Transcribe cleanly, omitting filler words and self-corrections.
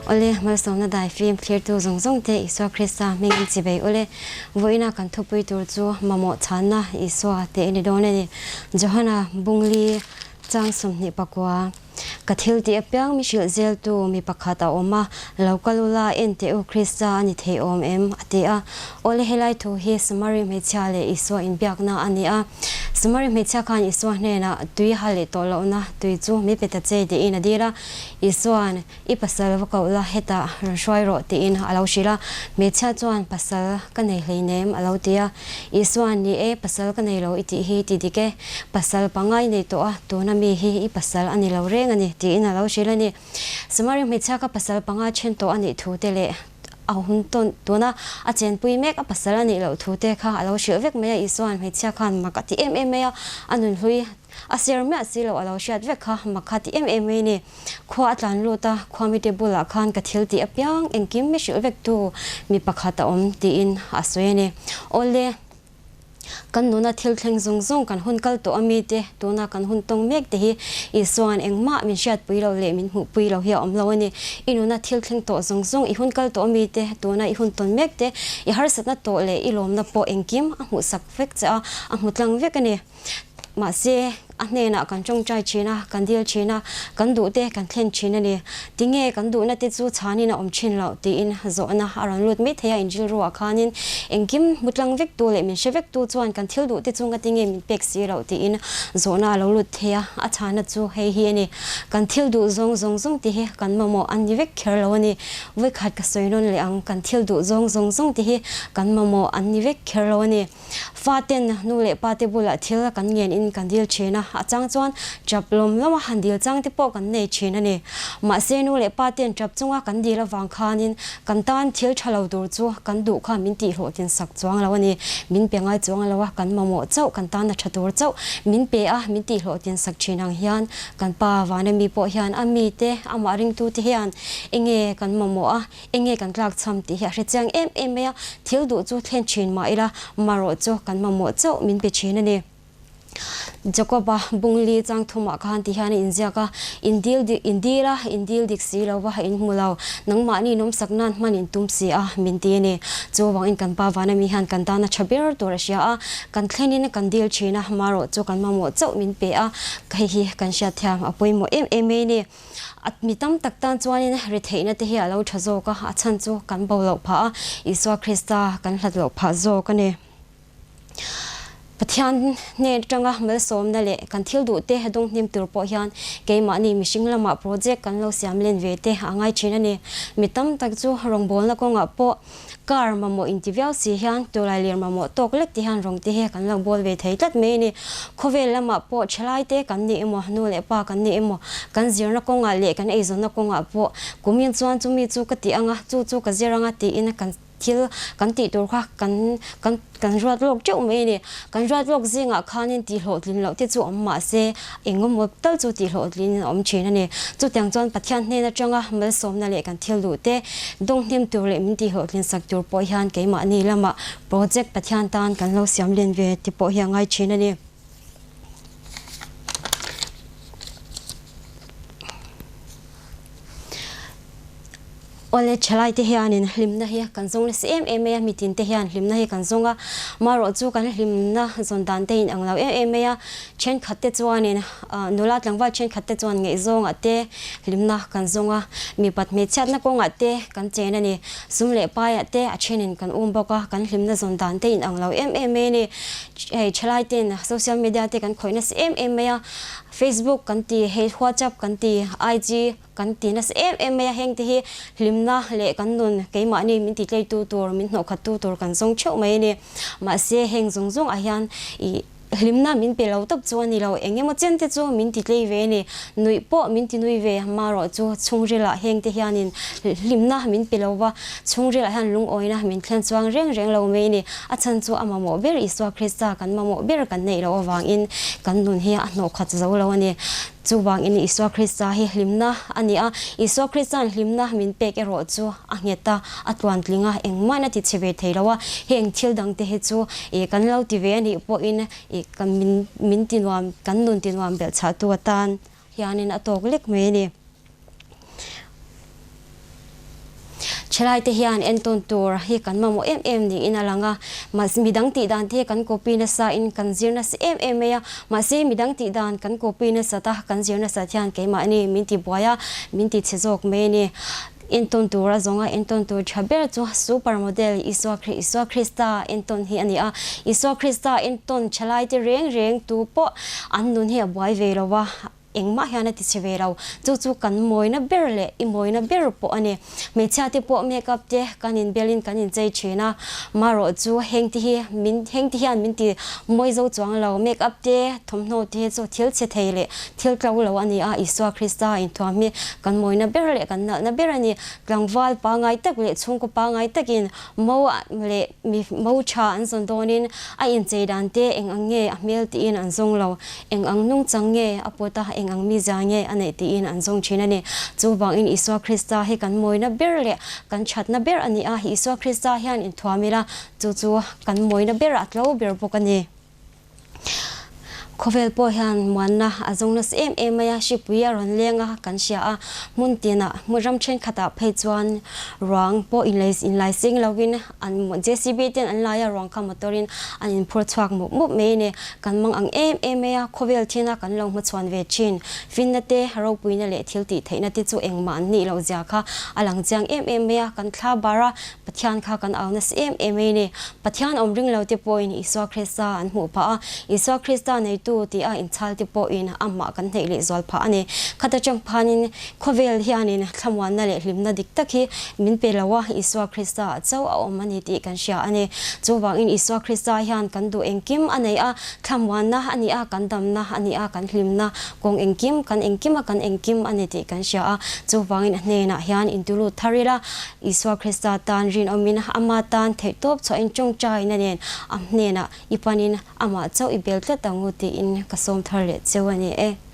Awle, malsawmna daifim thlirtu zawng zawng te Isua Krista hmingin chibei ule. Vawiina kan thupui tur chu mamawh chhanna Isua tih a ni dawn a ni. Johana Bungli chang 24. Ka thil tih apiang mi hrilh zeltu mi pakhat a awm a, lo kal ula en teh u Krista a ni thei awm em? a ti a. Awle helai thu hi Samari hmeichhia leh Isua inbiakna a ni a. Samari hmeichhia khan Isua hnenah tui ha leh tawh lohna tui chu mi pe ta che tiin a dil a. Isua'n I pasal va koh la, hetah rawn hruai rawh tiin a lo hrilh a. Hmeichhia chuan, Pasal ka nei hleinem a lo ti a. Isua'n, Ni e, pasal ka nei lo i tih hi ti dik e. Pasal pangai nei tawh a, tuna mi hi i pasal a ni lo reng a ni tiin a lo hrilh a ni. Samari hmeichhia kha pasal panga then tawh a nih thu te leh a hun tawn tuna a chenpui mek a pasal a nih loh thu te kha a lo hrilh vek mai a. Isua'n hmeichhia khan mak a ti em em mai a, a nunhlui A ser miah si lo a lo hriat vek kha mak kha ti em em mai ni. Khua a tlan lut a, khua mite bulah khan ka thil tih apiang engkim mi hrilh vek tu mi pakhat a awm tiin a sawi a ni. Awle, kan nuna thil thleng zawng zawng kan hun kal tawh a mite tuna kan hun tawng mek te hi Isua'n engmah min hriatpui lo leh min hmuhpui lo hi a awm lo a ni. I nuna thil thleng tawh zawng zawng i hun kal tawh a mite tuna i hun tawn mek te i harsatna tawh leh i lawmna pawh engkim a hmuhsak vek che a, a hmu tlang vek a ni. Mahse, a hnenah kan tawngtai thin a, kan dil thin a, kan duhte kan thlen thin a ni. Tinge kan duhna te chu chhanin a awm thin loh tiin zawhna a rawn lut mai thei a, inrilruah khanin engkim hmu tlang vektu leh min hre vektu chuan kan thil duhte chu ngatinge min pek si loh tiin zawhna a lo lut thei a, a chhana chu hei hi a ni. Kan thil duh zawng zawng zawng te hi kan mamawh a ni vek kher lo a ni. Vawikhat ka sawi nawn leh ang, kan thil duh zawng zawng zawng te hi kan mamawh an ni vek kher lo a ni. Faten nu leh pate bulah thil kan ngen in kan dil thin a, a chang chuan tap lawm lawm a han dil chang te pawh kan nei thin a ni. Mahse nu leh paten tap chunga kan dil avang khanin kan tan thil tha lo tur chu kan duh kha min tih hlawhtlin sak chuang lo a ni. Min pe ngai chuang lo a, kan mamawh chauh, kan tan a tha tur chauh min pe a, min tih hlawhtlin sak thin ang hian kan pa Vanami pawh hian a mite, amah ringtute hian enge kan mamawh a, Enge kan tlak chham tih hi a hre chiang em em mai a, thil duh chu thlen thin mah ila, marawh chu kan mamawh chauh min pe thin a ni. Jacob-a bungli chang thumah khan ti hian a inziak a, In dil dik, in dil a, in dil dik si lo va, in hmu lo, nangmahni nawmsak nan hman in tum si a, min ti a ni. Chuvangin kan pa vana mi hian kan tana tha ber tur a hria a, kan thlenin kan dil thin a, marawh chu kan mamawh chauh min pe a, hei hi kan hriatthiam a pawimawh em em mai a ni. A mi tam tak tan chuanin retheihna te hi a lo tha zawk a, a chhan chu kan bo loh phah a, Isua Krista kan hlat loh phah zawk a ni. Pathian hnen atanga malsawmna leh kan thil duh te dawng hnim tur pawh hian keimahni mihring lamah project kan lo siam len ve te a ngai thin a ni. Mi tam tak chu rawngbawlna kawngah pawh Car mamawh inti viau si hian tawlai lir mamawh tawk lek ti hian rawng te hi kan lo bawl ve thei tlat mai a ni. Khawvel lamah pawh thalai te kan ni emaw, nu leh pa kan ni emaw, kan zirna kawngah leh kan eizawnna kawngah pawh kumin chuan chumi chu ka ti anga, chu chu ka zir anga tiin kan thil kan tih tur kha kan kan kan ruat lawk teuh mai a ni. Kan ruat lawk zingah khanin tihhlawhtlin loh te chu awm mah se engemaw tal chu tihhlawhtlin a awm thin a ni. Chutiang chuan Pathian hnen atanga malsawmna leh kan thil duh te dawng hnem tur leh min tihhlawhtlin sak tur pawh hian keimahni lamah project Pathian tan kan lo siam len ve ti pawh hi a ngai thin a ni. Awle thalai te hianin hlimna hi kan zawng nasa em em mai a, mitin te hian hlimna hi kan zawng a, marawh chu kan hlimna zawn dan te in ang lo em em mai a, thenkhat te chuanin nula tlangval thenkhat te chuan ngaihzawngah te hlimna kan zawng a, mipat hmeichhiatna kawngah te kan chen a ni, sum leh paiah te a thenin kan um bawk a, kan hlimna zawn dan te in ang lo em em mai a ni, hei thalai ten social media te kan khawih nasa em em mai a, Facebook kan ti, hei WhatsApp kan ti, IG. Kan ti nasa em em mai a, heng te hi hlimna leh kan nun keimahni min titleitu tur, min hnawhkhattu tur kan zawng theuh mai a ni. Mahse heng zawng zawng ah hian ih hlimna min pe lo tawp chu a ni lo, eng emaw chen te chu min titlei ve a ni. Nuih pawh min ti nui ve, marawh chu chhungril ah heng te hianin hlimna min pe lo va, chhungril ah hian lungawina min thlen chuang reng reng lo mai a ni. A chhan chu a mamawh ber Isua Krista kan mamawh ber kan neih loh avangin kan nun hi a hnawhkhat zo lo a ni. Chuvangin Isua Krista hi hlimna a ni a, Isua Krista'n hlimna min pek erawh chu a nghet a, a tluantling a, engmahna ti chhe ve thei lo a, heng thil dangte hi chu ih kan lo ti ve a nih pawhin ih kan min min ti nuam kan nun ti nuam belh chhahtu atan hianin a tawk lek mai a ni. Thalaite hian entawn tur hi kan mamawh em em niin a lang a, mahse midang tih dan te hi kan copy nasa in kan zir nasa em em mai a, mahse midang tih dan kan copy nasat a, kan zir nasat hian keimahni min ti buai a, min ti chhe zawk mai a ni. Entawn tur a zawnga entawn tur tha ber chu super model Isua Kri Isua Krista entawn hi a ni a, Isua Krista entawn thalaite reng reng tu pawh an nun hi a buai ve lo va, Engmah hian a ti chhe ve lo. Chu chu kan mawina ber leh i mawina ber pawh a ni. Hmeichhia te pawh make up te kan inbelin kan inchei thin a, marawh chu heng te hi min heng te hian min ti mawi zo chuang lo. Make up te thawmhnaw te hi chu thil chhe thei leh thil tlo lo a ni a, Isua Krista inthuam hi kan mawina ber leh kan nalhna ber a ni. Tlangval pangai tak leh chhungkaw pangai takin Mo leh mi mo tha an zawn dawnin a inchei dan te eng ang nge a hmel tiin an zawng lo, eng ang nungchang nge a pawt a, eng ang mizia nge a neih tiin an zawng thin a ni. Chuvangin Isua Krista hi kan mawina ber leh kan thatna ber a ni a, Isua Krista hian inthuam ila chu chu kan mawina ber a tlo ber bawk a ni. Khawvel pawh hian muanna a zawng nasa em em mai a, hripui a rawn leng a kan hria a, hmun tinah hmun ram thenkhatah phei chuan ruang pawh inlai seng lovin an JCB ten an lai a, ruang kha motor in an inphur chhuak mup mup mai a ni. Kan mang ang em em mai a, khawvel thina kan lo hmachhuan ve thin. Finna te, ropuina leh thil tih theihna te chu engmah an nih loh zia kha a lang chiang em em mai a, kan thla bar a, Pathian kha kan au nasa em em mai ni. Pathian awm ring lo te pawhin Isua Krista an hmuh phah a, Isua Krista neitu tih a inchhal te pawhin amah kan hneih leh zual phah a ni. Khata chang phanin khawvel hianin thlamuanna leh hlimna dik tak hi min pe lo a, Isua Krista ah chauh a awm a ni tih kan hria a ni. Chuvangin Isua Krista hian kan duh engkim a nei a, thlamuanna a ni a, kan damna a ni a, kan hlimna kawng engkim, kan engkima kan engkim a ni tih kan hria a. Chuvangin a hnenah hian intulut thar ila, Isua Krista tan rinawmin ama tan theihtawp chhuahin tawngtaina nen a hnenah i panin amah chauh i bel tlat ang u tiin ka sawm thar leh cheu a ni e.